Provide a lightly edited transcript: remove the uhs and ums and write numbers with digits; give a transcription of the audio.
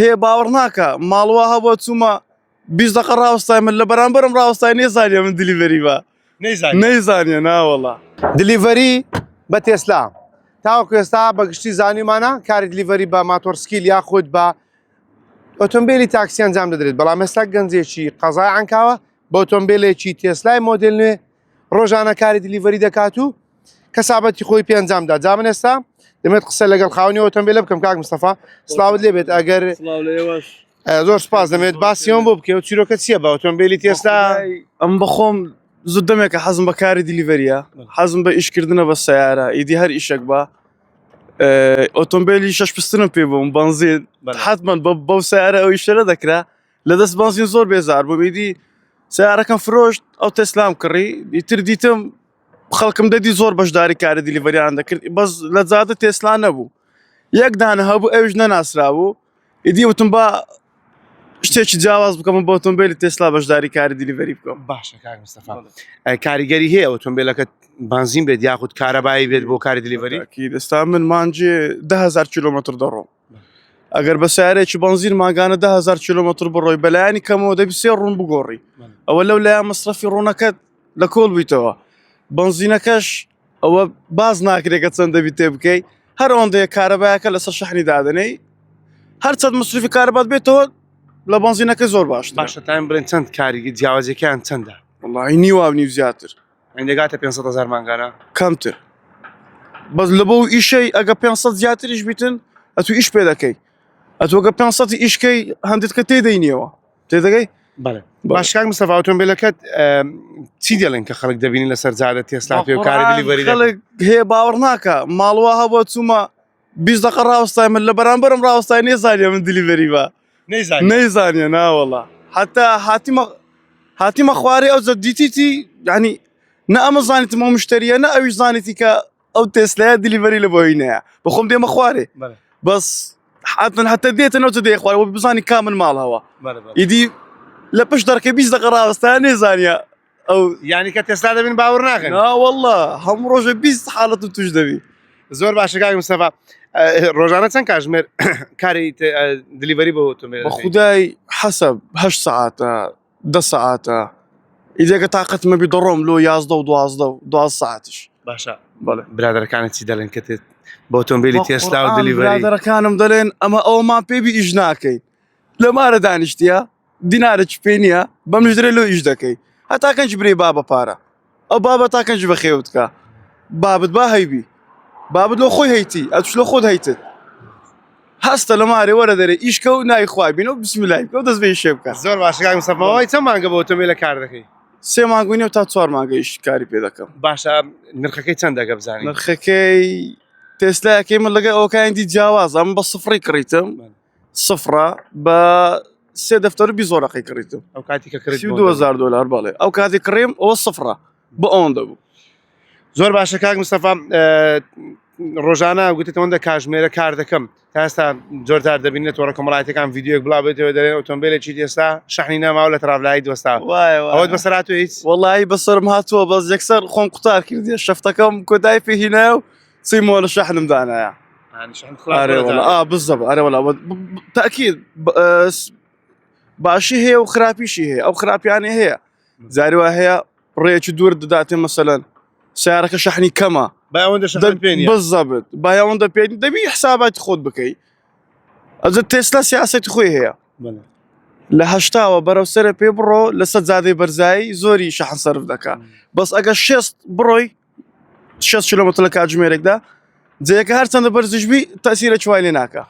هەیە باوەڕ ناکە ماڵوا هەبووە چوومە 20 دقە ڕاوەستای من لە بەرامبەرم ڕاوەستای نێزانە من delivery بە نەیزانە ناوەڵا delivery بە تێسلا تاوەکو ئێستا بە گشتی زانیمانە کاری delivery بە ماتۆرسکیل یاخود بە ئۆتۆمبیلی تاکسی ئەنجام دەدرێت بەڵام ئێستا گەنجێکی قەزای عەنکاوە بە ئۆتۆمبیلێکی تێسلای مۆدل نوێ ڕۆژانە کاری delivery دەکات و کەسابەتی خۆی پێ ئەنجامدا جا من ئێستا دەمێت قسە لەگەڵ خاوەنی ئۆتۆمبیلە بکەم کاک مستەفا سلااوت لێبێت ئەگەر زۆر سپاس دەمێت باسیەوە بۆ بکەوە چیرۆکە چییە بە ئۆتۆمبیلی تێسلا ئەم بەخۆم زۆر دەمێکە حەزم بە کاری delivery یە حەزم بە ئیشکردنە بە سیارە ئیدی هەر ئیشێک بە ئۆتۆمبیلی شش پستنم پێ بووم بەنزین حتمما بەو سیارە ئەو ئیشە دەکرا لە دەست بەنزین زۆر بێزار بووم ئیدی سیارەکەم فرۆشت ئەو تێسلام کڕی ئیتر دیتم خەڵکم دەدی زۆر بەشداری کاری delivery یان دەکرد بەس لە جادە تێسلا نەبوو یەک دانە هەبوو ئەوش نەناسرابوو ئیدی وتم با شتێکی جیاواز بکەم بۆ ئۆتۆمبیلی تێسلا بەشداری کاری delivery بکەم باشە کاک مستەفا کاریگەری هەیە ئۆتۆمبیلەکە بانزین بێت یاخود کارەبایی بێت بۆ کاری delivery ئێستا من مانجێ 10هزار کیلومتر دەڕۆم ئەگەر بە سیارێکی بەنزین ماگانە 10هزار کیلومتر بڕۆی بەلایانی کەمەوە دەبی سێ ڕوون بگۆڕی ئەوە لەو لایە مەسرەفی ڕوونەکەت لە کۆڵ بیتەوە بەنزینەکەش ئەوە باز ناکرێت کە چەند دەبی تێ بکەی هەر ئەوەندەیە کارەبایەکە لەسەر شەحنی دادەنێی هەر چەند مصرفی کارەبات بێتەوە لە بەنزینەکە زۆر باش باشە تایم بڵێن چەند کاریگە جیاوازیەکان چەندە وڵی نیوا نیو زیاتر ئەین دەگاتە 500 هزار مانگانە کەمتر بەس لە بۆ ئیشەی ئەگە 500 زیاتریش بیتن ئەتو ئیش پێ دەکەی ئەتۆگە 500 ئیشکەی هەندێتکە تێدەینیەوە تێدەگەی بەڵێ باش کاک مستەفا ئۆتۆمبیلەکەت چی دەڵێن کە خەڵک دەبینی لەسەر جادە تێسلا پێ و کاری delivery خەڵک هەیە باوەڕ ناکە ماڵوا هەبووە چوومە 20 دقە ڕاوەستای من لە بەرامبەرم ڕاوەستای نێزانە من delivery بە نەیزانە ناوەڵا حتا هاتیمە هاتیمە خوارێ ئەو دیتیتی ینی نە ئەمە زانیتم ئەو مشتریە نە ئەویش زانیتی کە ئەو تێسلایە delivery لە بۆی نەیە بەخۆم دێمە خوارێ بەس حتمما حتى دێتە نەوتە دێ خوارەوە بزانی کامن ماڵەوە ئیدی لە پشت دەرکە 20 دقە ڕاوەستا نێزانە ئەو یانی کە تێسلا دەبین باوەڕ ناکەن والله هەموو ڕۆژە 20 حاڵەت و توش دەبی زۆر باشە کاک مستەفا ڕۆژانە چەند کاژمێر کاری delivery بۆ ئۆتۆمبیل بە خودای حەسەب هەشت سەعاتە دە سەعاتە ئیدێکە تاقەتمە بی دەڕۆم لۆ 11 و 12 و 12 ساعتیش باشە بەڵێ برادەرەکانت چی دەڵێن کە تێت بۆ ئۆتۆمبیلی تێسلا و delivery برادەرەکانم دەڵێن ئەمە ئەومان پێبی ئیش ناکەین لە مارە دانیشتیە دینارێکی پێ نییە بەمش درێ لۆ ئیش دەکەی هەتا کەنج برێ بابە پارە ئەو بابە تا کەنج بەخێوت کە بابت با هەیبی بابت لۆ خۆی هەیتی ئەتوش لۆ خۆت هەیتت هەستە لە مارێ وەرە دەرێ ئیشکە و ناوی خوای بینە و بسمیلای بکە و دەست بە ئیشێ بکە زۆر باشە کاک مستەفا ماوەی چەند مانگە بە ئۆتۆمبیلە کار دەکەی سێ مانگ و نیو تا چوار مانگە ئیش کاری پێ دەکەم باشە نرخەکەی چەند دەگە بزانین نرخەکەی تێسلایەکەی من لەگەڵ ئەوکانی دی جیاوازە من بە سفری کڕیتم سفرە بە سێ دەفتەر و 20 وەرەقەی کڕیتم ئەو کاتی کە کڕیت 2000 دلار بەڵێ ئەو کاتی کڕیم ئەوە سفرە بۆ ئەوەندە بوو زۆر باشە کاک مستەفا ڕۆژانە گوتت ئەوەندە کاژمێرە کار دەکەم تا ئێستا زۆرجار دەبینێت تۆڕە کۆمەڵایەتەکان ڤیدیۆیەک بڵاو بێتەوە دەڵێن ئۆتۆمبیلێکی ئێستا شەحنی نەماوە لە ترافلایت وەستا ئەوەت بەسەر هاتووە هیچ وەڵی بەسەرم هاتووە بەس یەکسەر خۆم قوتار کردیە شەفتەکەم کۆتایی پێ هینایە و سیمەوە لە شەحنم دانایە بزەب ئەرێ وەڵا تاکید باشی هەیە و خراپیشی هەیە ئەو خراپیانە هەیە جاری وا هەیە ڕێکی دوور دەداتێ مەسەلەن سیارەکە شەحنی کەمە بزەبت با ئەوەندە پێ دەبی حساباتی خۆت بکەی ئەجە تێسلا سیاسەتی خۆی هەیە لە هەشتاوە بەرەو سەرە پێ بڕۆ لەسەر جادەی بەرزایی زۆری شەحن سەرف دەکا بەس ئەگە شێست بڕۆی 6 کیلومتر لە کاتژمێرێکدا جێیەکە هەرچەندە بەرزیش بی تەسیرە چوای لێ ناکە.